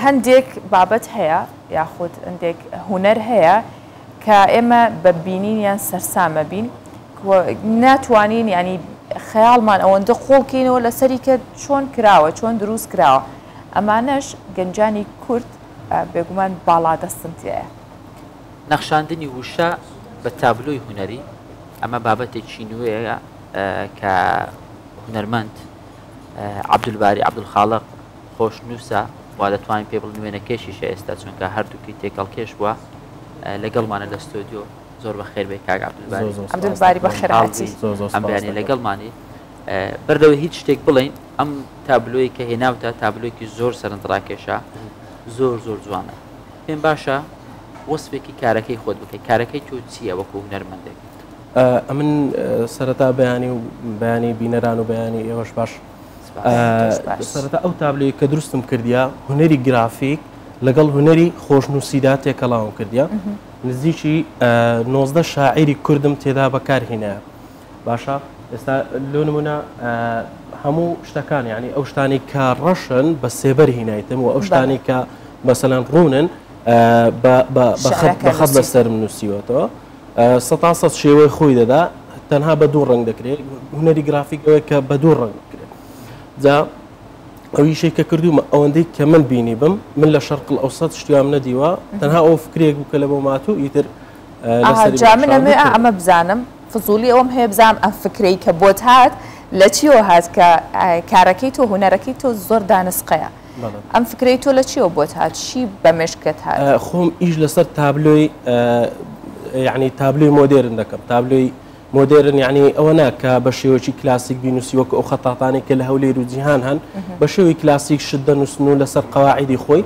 هەندێک بابەت هەیە یاخود هەندێک هونەر هەیە کە ئێمە بە بینینیان سەرسامە بین ناتوانین ینی خەیاڵمان ئەوەندە قۆڵکەینەوە لەسەری کە چۆن کراوە چۆن دروست کراوە ئەمانەش گەنجانی کورد بێگومان باڵادەستن تایە. نەخشاندنی وشە بە تابلۆی هونەری، ئەمە بابەتێکی نوێیە کە هونەرمەند عەبدولباری عەبدولخاڵق خۆشنووسە و دەتوانین پێ بڵێین وێنەکێشیشە ئێستا چونکە هەردووکی تێکەڵکێش بووە لەگەڵمانە لە ستۆدیۆ. زۆر بەخێر بێ کاک عەبدولباری. عەبدولباری بەخێر هاتی. ئەم بەیانیە لەگەڵمانی. بەر لەوەی هیچ شتێک بڵێین ئەم تابلۆی کە هێناوتە تابلۆیەکی زۆر سەرنجڕاکێشە زۆر زۆر جوانە. پێم باشە وەسفێکی کارەکەی خۆت بکەیت کارەکەی تۆ چییە وەکو هونەرمەندێک؟ ئەمن سەرەتا بەیانی و بەیانی بینەران و بەیانی ئێوەش باش سەرەتا ئەو تابلۆی کە دروستم کردیا هونەری گرافیک لەگەڵ هونەری خۆشنووسیدا تێکەڵاوم کردیا نزیکی 19 شاعیری کوردم تێدا بەکارهینایە باشە ئێستا لۆ نمونە هەموو شتەکان یعنی ئەو شتانی کە ڕەشن بە سێبەر هینایتم و ئەو شتانی کە مەسەلەن ڕوونن بە خەت لەسەرم نووسیوەتەوە سەتا سەد شێوەی خۆی دەدا تەنها بە دوو ڕەنگ دەکرێت هونەری گرافیک ئەوەیە کە بە دوو ڕەنگ بکرێت جا ئەویشەی کە کردومە ئەوەندەی کە من بینی بم من لە شەرق ئەوسەد شتیام نەدیوە تەنها ئەو فکرێک بوو کە لە بۆ ماتوو ئیتر جا من ئەمێ ئەمە بزانم فزولی ئەوم هەیە بزانم ئەم فکرەی کە بۆت هات لە چیەوە هات کە کارەکەی تۆ هونەرەکەی تۆ زۆر دانسقەیە ئەم فکرەی تۆ لە چیەوە بۆت هات چی بە مێشکت هات؟ خۆم ئیش لەسەر تابلۆی یعنی تابلۆی مۆدێرن دەکەم تابلۆی مۆدێرن یعنی ئەوە نا کە بە شێوەکی کلاسیک بینوسی وەکو ئەو خەتاتانەی کە لە هەولێر و جیهان هەن بە شێوەی کلاسیک شت دەنووسن و لەسەر قەواعیدی خۆی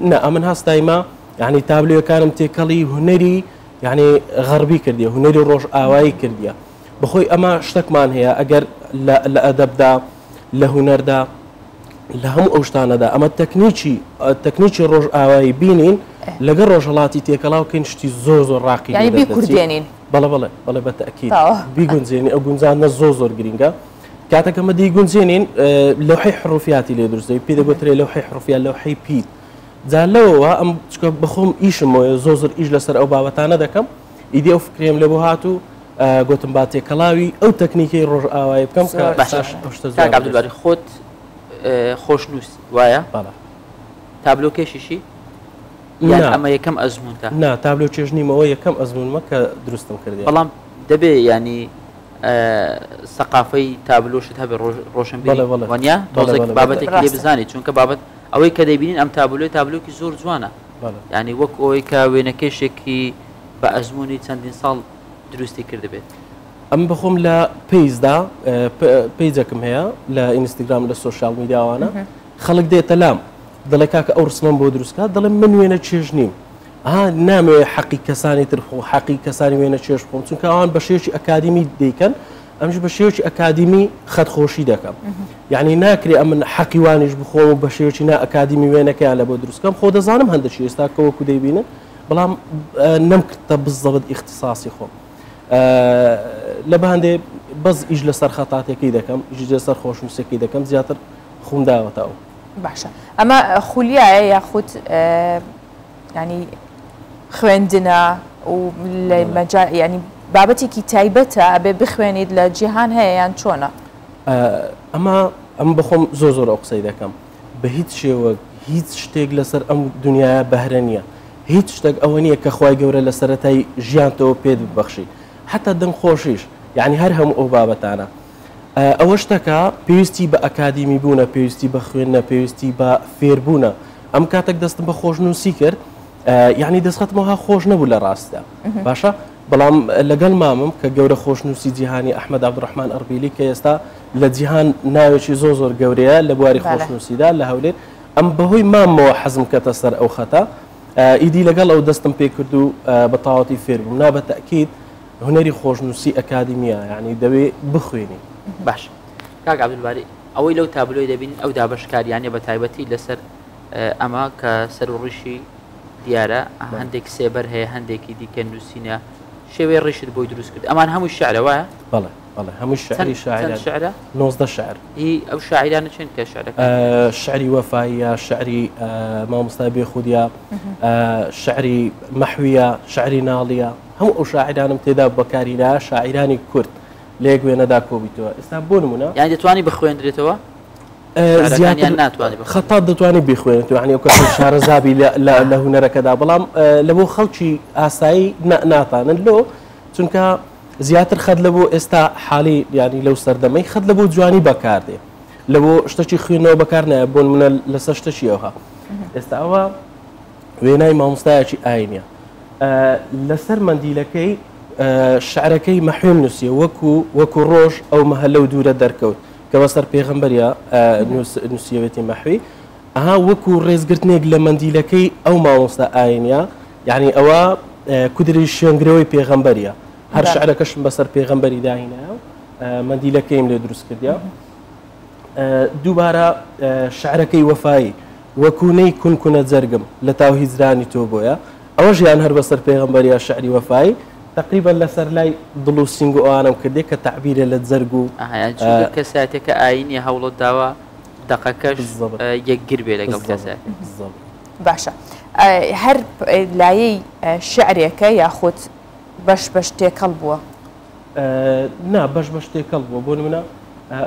نا ئەمن هەستایمە یعنی تابلۆیەکانم تێکەڵی هونەری یعنی غەربی کردیە هونەری ڕۆژئاوایی کردیە بەخۆی ئەمە شتەکمان هەیە ئەگەر لە ئەدەبدا لە هونەردا لە هەموو ئەو شتانەدا ئەمە تەکنیکی تەکنیکی ڕۆژئاوایی بینین لەگەڵ ڕۆژهەڵاتی تێکەڵاو کەین شتی زۆر زۆر ڕاقی یعنی بیکوردێنین بەڵێ بەڵێ بەڵێ بە تەئکید بیگونجێنی ئەو گونجاندنە زۆر زۆر گرینگە کاتێک ئەمە دەیگونجێنین لەوحەی حروفیاتی لێ دروست دەبێت پێی دەگوترێ لەوحەی حروفیات لەوحەی پیت جا لەوەوە ئەم چکە بەخۆم ئیشم مۆیە زۆر زۆر ئیش لەسەر ئەو بابەتانە دەکەم ئیدی ئەو فکریم لێ بۆ هات و گوتم با تێکەڵاوی ئەو تەکنیکەی ڕۆژئاوایی بکەم کە ئەو شتە زۆر عەبدولباری خۆت خۆشنووس وایە؟ بەڵێ. تابلۆ کێشیشی؟ یان ئەمە یەکەم ئەزموونتە؟ نا تابلۆ کێش نیم ئەوە یەکەم ئەزموونمە کە دروستم کردیە. بەڵام دەبێ ینی سەقافەی تابلۆشت هەبێ ڕۆشنبیری وانە تۆزێک بابەتێکی لێ بزانیت چونکە بابەت ئەوەی کە دەیبینین ئەم تابلۆی تابلۆکی زۆر جوانە ینی وەک ئەوەی کە وێنەکێشێکی بە ئەزمموی چەندین ساڵ دروستی کردبێت. ئەم بەخۆم لە پەیجدا پەیجەکم هەیە لە ئینستاگرام لە سۆشیال میدیاوانە خەڵک دێتە لام دەڵێ کاکە ئەو ڕسمەم بۆ دروست کە دەڵێم من وێنە چێژ نیم ها نامەوێ حەقی کەسانی تر خۆ حەقی کەسانی وێنە چێژ بخۆم چونکە ئەوان بە شێوەیەکی ئەکادیمی دەیکەن ئەمش بە شێوەیەکی ئەکادیمی خەتخۆشی دەکەم یعنی ناکرێ ئەمن حەقی وانیش بخۆم و بە شێوەیەکی نا ئەکادیمی وێنەکەیان لە بۆ دروست کەم خۆ دەزانم هەندێکی ئێستا کە وەکو دەیبینن بەڵام نەمکردە بزەبت ئیختیساسی خۆم لە بەهندێ بەس ئیش لەسەر خەتاتەکەی دەکەم ئیش لەسەر خۆشنووسەکەی دەکەم زیاتر خوم داوەتە ئەو. باشە ئەمە خولیایە یاخود ینی خوێندنە و لە مەجا ینی بابەتێکی تایبەتە ئەبێ بخوێنیت لە جیهان هەیە یان چۆنە؟ ئەمە ئەم بەخۆم زۆر زۆر ئەو قسەی دەکەم بە هیچ شێوەک هیچ شتێک لەسەر ئەم دنیاە بەهرە نییە هیچ شتێک ئەوە نییە کە خوای گەورە لە سەرەتای ژیانتەوە پێت ببەخشی حتا دەنگ خۆشیش یعنی هەر هەموو ئەو بابەتانە ئەوە شتەکە پێویستی بە ئەکادیمی بوونە، پێویستی بە خوێندنە، پێویستی بە فێربوونە. ئەم کاتێک دەستم بە خۆشنووسی کرد، یعنی دەستخەتم وەها خۆش نەبوو لە ڕاستدا. باشە بەڵام لەگەڵ مامم کە گەورە خۆشنووسی جیهانی ئەحمەد عەبدولڕەحمان ئەربیلی کە ئێستا لە جیهان ناوێکی زۆر زۆر گەورەیە لە بواری خۆشنووسیدا لە هەولێر، ئەم بەهۆی ماممەوە حەزم کەتە سەر ئەو خەتە، ئیدی لەگەڵ ئەو دەستم پێ کرد و بە تەواوەتی فێر بووم. نا بە تەئکید هونەری خۆشنووسی ئەکادیمیە یانی دەوێ بخوێنی. باش کاک عەبدولباری ئەوەی لەو تابلۆی دەبینین ئەو دابەشکاریانە بە تایبەتی لەسەر ئەمە کە سەر و ڕیشی دیارە هەندێک سێبەر هەیە هەندێکی دیکە نووسینە شێوەی ڕیشت بۆی دروست کرد ئەمان هەمووی شعرە وایە؟ بەڵێ بەڵێ هەمووی شعری شاعران. چەند شعرە؟ 19 شعر. هی ئەو شاعیرانە چێن کە شعرەکان؟ شعری وەفاییە، شعری مامۆستای بێخودیە، شعری مەحویە، شعری ناڵیە، هەموو ئەو شاعیرانم تێدا بەکارهینایە شاعیرانی کورد لە یەک وێنەدا کۆبیتەوە. ئێستا بۆ نمونە. یانی دەتوانی بخوێندرێتەوە؟ زیاتر خەتات دەتوانێت بیخوێنێت یعنی ئەو کەسەی شارەزابی لە هونەرەکەدا بەڵام لە بۆ خەڵکی ئاسایی ناتانن لۆ چونکە زیاتر خەت لە بۆ ئێستا حالی ینی لەو سەردەمەی خەت لە بۆ جوانی بەکاردێ لە بۆ شتەکی خوێندنەوە بەکار نایە بۆ منە لەسەر شتەکی ئەوها ئێستا ئەوە وێنای مامۆستایەکی ئاینە لەسەر مندیلەکەی شعرەکەی مەحوێم نووسیە وەکو وەکو ڕۆژ ئەو مەهە لەو دوورە دەرکەوت کە بەسەر پێغەمبەریا نووسیەوێتی مەحوی ئەها وەکو ڕێزگرتنێک لە مەندیلەکەی ئەو مامۆستا ئاینە یعنی ئەوە کودری شوێنگرەوەی پێغەمبەریە هەر شعرەکەشم بەسەر پێغەمبەری داهینایە و مەندیلەکەیم لێ دروست کردیا دووبارە شعرەکەی وەفایی وەکو نەی کونکونە جەرگم لە تاو هیجرانی تۆ بۆیە ئەوەش یان هەر بەسەر پێغەمبەریا شعری وەفایی تەقریبەن لەسەر لای دڵ و سینگ و ئەوانەم کردێ کە تەعبیرە لە جەرگ و ئەها یان چونکە کەسایەتیەکە ئایینیە هەوڵت داوە دەقەکەش بالضبط یەکگر بێ لەگەڵ بالضبط کەسایەتیەکە. بالضبط. باشە هەر لایەی شعرێکە یاخود بەش بەش تێکەڵ بووە؟ نا بەش بەش تێکەڵ بووە بۆ نمونە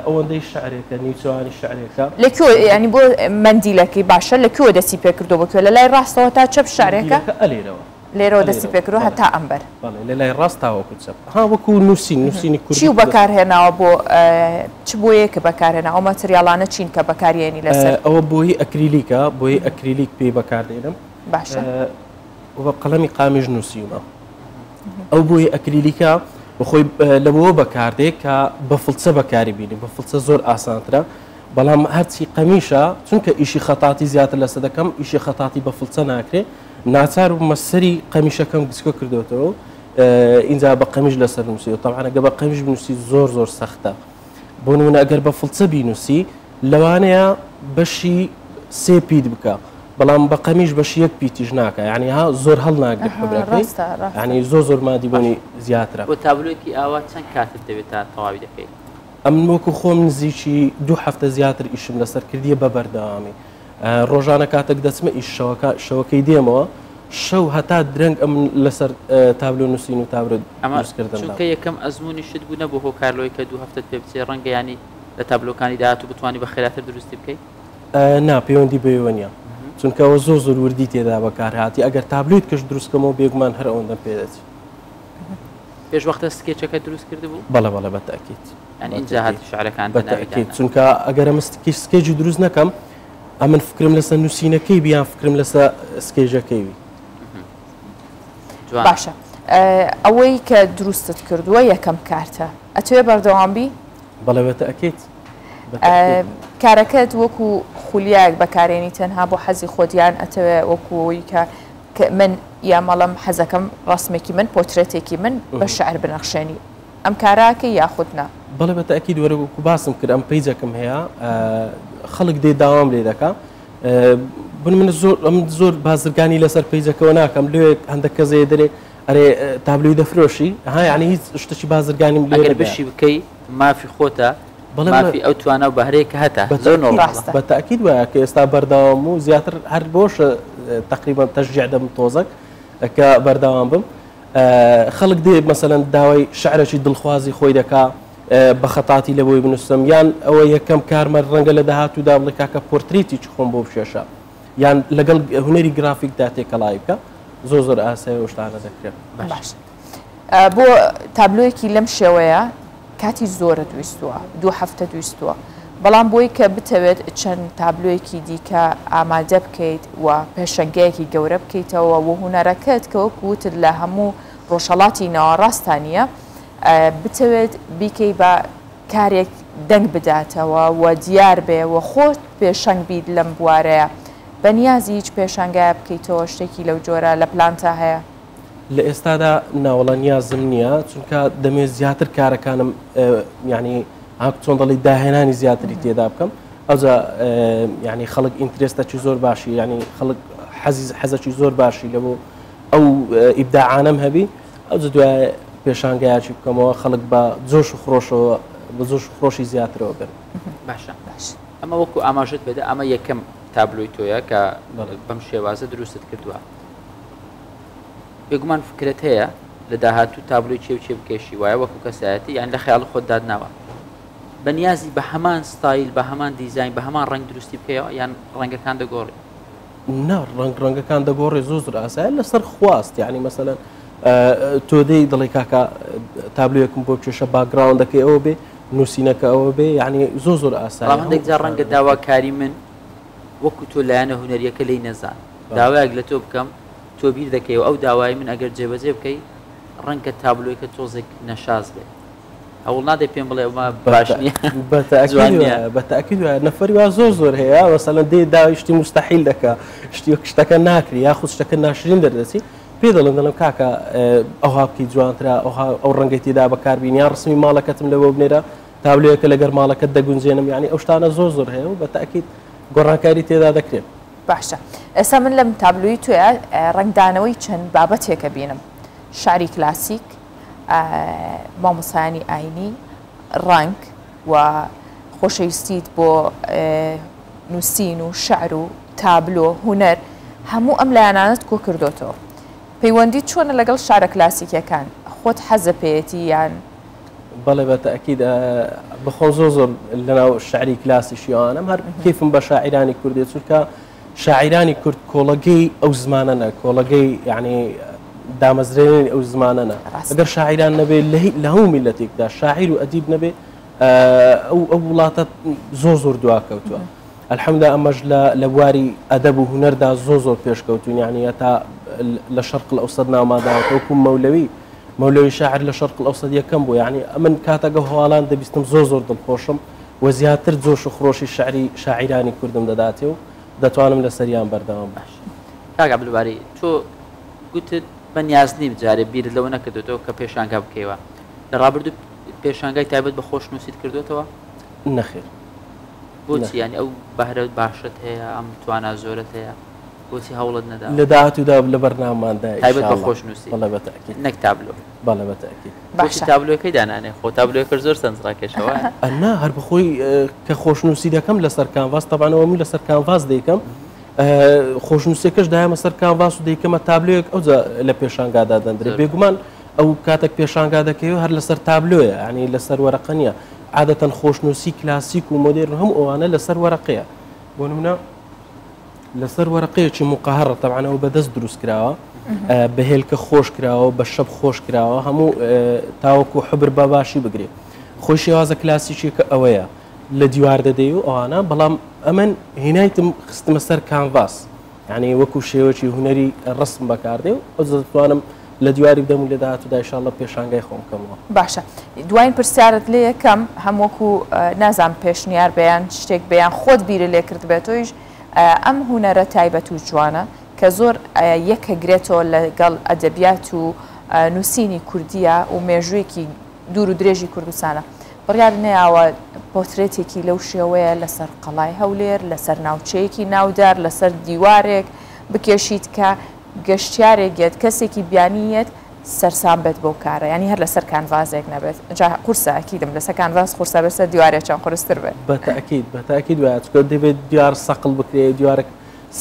ئەوەندەی شعرێکە نیوچەوانی شعرێکە. لە کوێ یانی بۆ مەندیلەکەی باشە لە کوێوە دەستی پێ کردووە بۆ کوێ لە لای ڕاستەوە تا چەپ شعرێکە؟ مەندیلەکە ئەلێرەوە. لێرەوە دەستی پێ کردووە هەتا ئەمبەر. بەڵێ لە لای ڕاست تاوەکو چەپ. ها وەکو نووسین نووسینی کوردی. چی بەکار هێناوە بۆ چ بۆیەکە بەکار هێنا ئەو ماتریاڵانە چین کە بەکاریێنی لەسەر؟ ئەوە بۆیەی ئەکریلیکە بۆیەی ئەکریلیک پێی بەکار دێنم. باشە. بە قەڵەمی قامیش نووسیومە. ئەو بۆیە ئەکریلیکە بەخۆی لەوەوە بەکاردێ کە بە فڵچە بەکاری بینی بە فڵچە زۆر ئاسانترە بەڵام هەرچی قەمیشە چونکە ئیشی خەتاتی زیاتر لەسە دەکەم ئیشی خەتاتی بە فڵچە ناکرێ ناچار بوومە سەری قەمیشەکەم گچکە کردوێتەوە اینجا بە قەمیش لەسەر نووسی تەبعەن ئەگە بە قەمیش بنووسی زۆر زۆر سەختە بۆ نمونە ئەگەر بە فڵچە بینوسی لەوانەیە بەشی سێ پیت بکا بەڵام بە قەمیش بەشی یەک پیتیش ناکا یانی ها زۆر هەڵ ناگرێ حبرەکەی یانی زۆر زۆر مادی بۆنی زیاترە. بۆ تابلۆیەکی ئاوا چەند کاتت دەوێت تا تەواوی دەکەی؟ ئەمن وەکو خۆم نزیکی دوو هەفتە زیاتر ئیشم لەسەر کردیە بە بەردەوامی ڕۆژانە کاتێک دەچمە ئیش شەوەکە شەوەکەی دێمەوە شەو هەتا درەنگ ئەمن لەسەر تابلۆ نووسین و تابلۆ دروستکردن ئەمە چونکە یەکەم ئەزموونیشت بوو نەبوو هۆکار لەوەی کە دوو هەفتەت پێ بچێ ڕەنگە یانی لە تابلۆکانی داهاتوو بتوانی بە خێراتر دروستی بکەی؟ نا پەیوەندی بەوێوە نیە چونکە ئەوە زۆر زۆر وردی تێدا بەکارهاتی ئەگەر تابلۆیت کەش دروست کەمەوە بێگومان هەر ئەوەندەم پێدەچی. پێش وەختە سکێچەکە دروست کردبوو؟ بەڵێ بەڵێ بە تەئکید. یانی ئینجا هاتی شعرەکان بە تەئکید چونکە ئەگەر ئەمە سکێجی دروست نەکەم ئەمن فکرم لەسەر نووسینەکەی بی یان فکرم لەسەر سکێجەکەی بی. باشە ئەوەی کە دروستت کردووە یەکەم کارتە ئەتەوێ بەردەوام بی؟ بەڵێ بە تەئکید. کارەکەت وەکو خولیایەک بەکارێنی تەنها بۆ حەزی خۆت یان ئەتەوێ وەکو ئەوەی کە من یا مەڵم حەزەکەم ڕەسمێکی من پۆترێتێکی من بە شعر بنەخشێنی ئەم کاراکەی یاخود نا؟ بەڵێ بە تەئکید وەرە وەکو باسم کرد ئەم پەیجەکم هەیە خەڵک دێ داوام لێ دەکا بن من زۆر ئەم زۆر بازرگانی لەسەر پەیجەکەەوە ناکەم لێ هەندێک کەس هەیە دەرێ ئەرێ تابلۆی دەفرۆشی ها یعنی هیچ شتێکی بازرگانیم لێ ئەگەر بشی بکەی مافی خۆتە مافی ئەو توانا و بەهرەیە کە هەتە زۆر نۆڕماڵە. بە تەئکید وایە کە ئێستا بەردەوام و زیاتر هەر بۆشە تەقریبەن تەشجیع دەبم تۆزەک کە بەردەوام بم خەڵک دێ مەسەلەن داوای شعرێکی دڵخوازی خۆی دەکا بە خەتاتی لە بۆی بنووسم یان ئەوە یەکەم کارمە ڕەنگە لە داهاتوودا بڵێ کاکە پۆرتریتی خۆم بۆ بکێشە یان لەگەڵ هونەری گرافیکدا تێکەڵاوی بکە زۆر زۆر ئاسایی ئەو شتانە دەکرێن. باش بۆ تابلۆیەکی لەم شێوەیە کاتی زۆرت ویستووە دوو هەفتەت ویستووە بەڵام بۆی کە بتەوێت چەند تابلۆیەکی دیکە ئامادە بکەیت و پێشەنگەیەکی گەورە بکەیتەوە و هونەرەکەت کە وەکو وتت لە هەموو ڕۆژهەڵاتی ناوەڕاستا نییە بتەوێت بیکەی بە کارێک دەنگ بداتەوە و دیار بێ و خۆت پێشەنگ بیت لەم بوارەیە بەنیازی هیچ پێشانگایە بکەیتەوە شتێکی لەو جۆرە لە پلانتا هەیە؟ لە ئێستادا ناوەڵا نیازم نییە چونکە دەمێ زیاتر کارەکانم یعنی هاک چۆن دەڵی داهێنانی زیاتری تێدا بکەم ئەوجا یعنی خەڵک interest ەکی زۆر باشی یعنی خەڵک حەزی حەزەکی زۆر باشی لە بۆ ئەو ئیبداعانەم هەبی. ئەوجە دوای پێشانگایەکی بکەمەوە خەڵک بە جۆش و خرۆشەوە بە جۆش و خرۆشی زیاترەوە بن. باشە ئەمە وەکو ئاماژەت پێدا ئەمە یەکەم تابلۆی تۆیە کە بەم شێوازە دروستت کردووە. بێگومان فکرەت هەیە لە داهاتوو تابلۆی چێ و چێ بکێشی وایە وەکو کەسایەتی یان لە خەیاڵ خۆت دادناوە بە نیازی بە هەمان ستایل بە هەمان دیزاین بە هەمان ڕەنگ دروستی بکەیەوە یان ڕەنگەکان دەگۆڕی؟ نا ڕەنگ ڕەنگەکان دەگۆڕێ زۆر زۆر ئاسایە لەسەر خواست یعنی مەسەلەن تۆ دێی دەڵێ کاکە تابلۆیەکم بۆ کێشە background ەکەی ئەوە بێ نووسینەکە ئەوە بێ یعنی زۆر زۆر ئاسایە. بەڵام هەندێک جار ڕەنگە داواکاری من وەکو تۆ لایەنە هونەریەکە لێی نەزان داوایەک لە تۆ بکەم تۆ بیر دەکەیەوە ئەو داوای من ئەگەر جێبەجێ بکەی ڕەنگە تابلۆیەکە تۆزێک نەشاز بێت هەوڵ نادەی پێم بڵێ ئەمە باش نییە جوان نییە؟ بەتەئکید وایە نەفەری وا زۆر زۆر هەیە مەسەلەن دێ داوای شتی موستەحیل دەکا شتی وەک شتەکە ناکری یاخود شتەکە ناشرین دەردەچی پێ دەڵێم دەڵێم کاکە ئەوها بکەی جوانترە ئەوها ئەو ڕەنگەی تێدا بەکاربین یان ڕسمی ماڵەکەتم لەوە بنێرە تابلۆیەکە لەگەر ماڵەکەت دەگونجێنم یعنی ئەو شتانە زۆر زۆر هەیە و بەتەئکید گۆڕانکاری تێدا دەکرێت. باشە ئێستا من لەم تابلۆی تۆیا ڕەنگدانەوەی چەند بابەتێکە بینم شعری کلاسیک مامۆستایانی ئاینی، ڕەنگ و خۆشەویستیت بۆ نووسین و شعر و تابلۆ، هونەر، هەموو ئەم لایەنانەت کۆ کردۆتەوە. پەیوەندیت چۆنە لەگەڵ شعرە کلاسیکیەکان؟ خۆت حەزە پێیەتی یان؟ بەڵێ بە تەئکید بەخۆم زۆر زۆر لەناو شعری کلاسیشی ئەوانەم هەر کەیفم بە شاعیرانی کوردێ چونکە شاعیرانی کورد کۆڵەگەی ئەو زمانەنە، کۆڵەگەی یانی دامەزرێنەری ئەو زمانەنە. ئەگەر شاعیران نەبێ لە هەموو میللەتێکدا شاعیر و ئەدیب نەبێ ئەو ئەو وڵاتە زۆر زۆر دواکەوتووە. الحمدلله ئەمەش لە بواری ئەدەب و هونەردا زۆر زۆر پێشکەوتوین یعنی هەتا لە شەرق الئەوسەت ناومان داوەتە وەکو مەولەوی مەولەوی شاعر لە شەرق الئەوسەت یەکەم بوو یعنی ئەمن کاتەگە هەواڵان دەبیستم زۆر زۆر دڵخۆشم و زیاتر جۆش و خرۆشی شعری شاعیرانی کوردم دەداتێ و دەتوانم لەسەریان بەردەوام بم. باشە کاک عەبدولباری تۆ گوتت بە نیاز نیم جارێ بیرت لەوە نەکردۆتەوە کە پێشانگا بکەیەوە لە ڕابردوو پێشانگای تایبەت بە خۆشنووسیت کردۆتەوە؟ نەخێر. بۆچی یانی ئەو بەهرە باشەت هەیە ئەم توانا زۆرەت هەیە بۆچی هەوڵت نەدا؟ لە داهاتوودا لە بەرنامەماندا تایبەت بە خۆشنووسی بەڵێ بە تەئکید نەک تابلۆ. بەڵێ بە تەئکید. بۆچی تابلۆیەکەی دانانێ خۆ تابلۆیەکەش زۆر سەرنجڕاکێشە وایە؟ نا هەر بەخۆی کە خۆشنووسی دەکەم لەسەر کانڤاس تەبعەن ئەوە من لەسەر کانڤاس دەیکەم خۆشنووسیەکەش دایەمە سەر کانڤاس و دەیکەمە تابلۆیەک ئەوجا لە پێشانگا دادەندرێ بێگومان ئەو کاتێک پێشانگا دەکەوێت هەر لەسەر تابلۆیە ینی لەسەر وەرەقە نییە عادەتەن خۆشنووسی کلاسیک و مۆدێرن هەموو ئەوانە لەسەر وەرەقەیە بۆ نمونە لەسەر وەرەقەیەکی مقەهەڕە تەبعەن ئەوە بەدەست دروست کراوە بە هێلکە خۆش کراوە بە شەپ خۆش کراوە هەموو تاوەکو حبر بە باشی بگرێ خۆی شێوازە کلاسیکیەکە ئەوەیە لە دیوار دەدەی و ئەوانە بەڵام ئەمن هینایتم خستمە سەر کانڤاس یعنی وەکو شێوەکی هونەری ڕسم بەکاردێ و ئەو دەتوانم لە دیواری بدەم و لە داهاتوودا ئیشاڵڵە پێشانگای خۆم بکەمەوە. باشە دواین پرسیارت لێ یەکەم هەم وەکو نازانم پێشنیار بێ یان شتێک بێ یان خۆت بیرت لێ کردبێتۆیش ئەم هونەرە تایبەت و جوانە کە زۆر یەکەگرێتەوە لەگەڵ ئەدەبیات و نووسینی کوردیە و مێژوویەکی دوور و درێژی کوردستانە بڕیار نەیاوە پۆترێتێکی لەو شێوەیە لەسەر قەڵای هەولێر لەسەر ناوچەیەکی ناودار لەسەر دیوارێک بکێشیت کە گەشتیارێک یەت کەسێکی بیانی یەت سەرسام بێت بەو کارە یانی هەر لەسەر کانڤازێک نەبێت جا قورسە ئەکیدم لەسەر کانڤاس قورسە بەسەر دیوارێ چەند قورستر بێت. بە تەئکید بە تەئکید وایە چونکە دەبێت دیوار سەقڵ بکرێ دیوارەک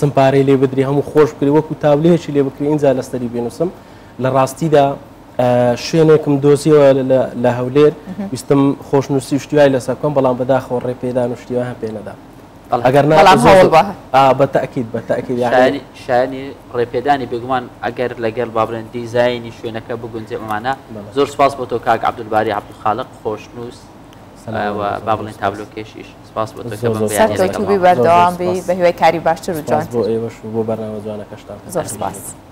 سمپارەی لێ بدرێ هەموو خۆش بکرێ وەکو تابلۆیەکی لێ بکرێ ئینجا لەسەری بینوسم لە ڕاستیدا شوێنێکم دۆزیەوە لە هەولێر ویستم خۆشنووسی و شتی وای لەسەر بکەم بەڵام بەداخەوە ڕێپێدان و شتی وایان پێ نەدا. ئەگەر نا بەڵام هەوڵ بە. ئا بە تەئکید بە تەئکید یانی. شایەنی شایەنی ڕێپێدانی بێگومان ئەگەر لەگەڵ با بڵێن دیزاینی شوێنەکە بگونجێ ئەمانە زۆر سپاس بۆ تۆ کاک عەبدولباری عەبدولخالق خۆشنووس سەلام و زۆر با زۆر بڵێن سپاس. تابلۆکێشیش سپاس بۆ تۆ کە زۆر بەم زۆر بەیانییە سەرکەوتوو لەگەڵمان بی بووی. زۆر زۆر بەردەوام بی سپاس بە هیوای کاری باشتر و سپاس بۆ جوانتر. ئێوەش و بۆ بەرنامە جوانەکەشتان زۆر تەحیە سپاس. لێ.